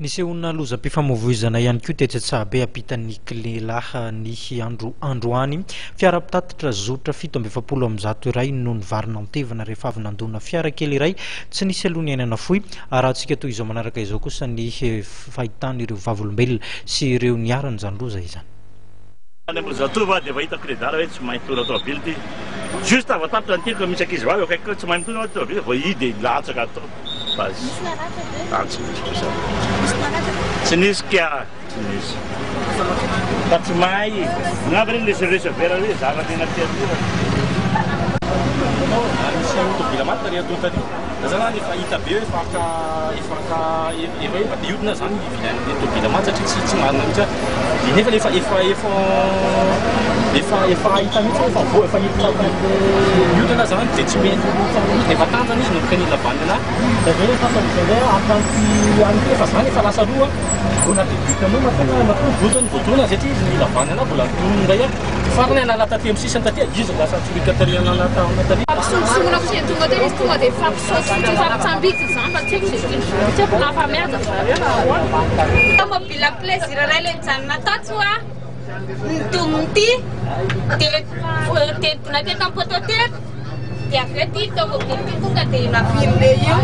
Nisehoana lozam-pifamoivoizana ihany koa tetsy Antsahabe ampitan'ny Kilehilahy ny andro androany. Fiara mpitatitra zotra 147 iray no nivarina an-tevana rehefa avy nandona fiara kely iray tsy nisy aloha ny aina nafoy. Arahantsika toy izao manaraka izao kosa ny fahitan'ireo vavolombelona sy ireo niharan'izany loza izany. Any Ambohijatovo aho dia efa hitako ilay dala hoe tsy mahay mitondra tomobil ity. Juste vao tapitra ny teniko misy ankizy vavy eo akaikiko eo tsy mahay mitondra tomobil vao i dia latsaka tao. Base. Nisy naratra ve? Ah, tsy nisy kosa. Nisy naratra ve? Tsy nisy ka, tsy nisy. Fa tsy mahay. Angamba ireny le receveur hoe zavatra eny am-piandohana. Ary nisy tômôbila maty tary aloha tary. Za zany efa hita be hoe efa haka efa haka efa hoe mba te hiodina zany hividy an'le tômôbila maty satria tsy tsy marina mihitsy hoe dia nefa efa efa efa efa efa hita mihitsy hoe efa voa efa hita miodina zany dia tsy mety efa tanjana izy nanomboka nila vaniny anahy. Dia avy eo rehefa misy indray akanty ihany koa efa zany efa lasa aloha mbola début anao matoa matoa voa zany voadona satria izy nila vaniny anahy mbola nidona indray aho. Dia farany hanala taty amin'ny sisiny taty izy no lasa nitsoriaka tary hanala tary. Fampisongisongona fotsiny tonga teo izy tonga dia mifampisaoty fotsiny mifampitsambikina izany fa tsy haiko izay tiany tsy haiko na afa-mihaja ry zareo na ahoana. Tomobile plaisir iray ilay nijanona tato a, nidominy ity dia dia nidona teto amin'ny poteau teto dia avy eo ity tomobile ity tonga dia navilina io.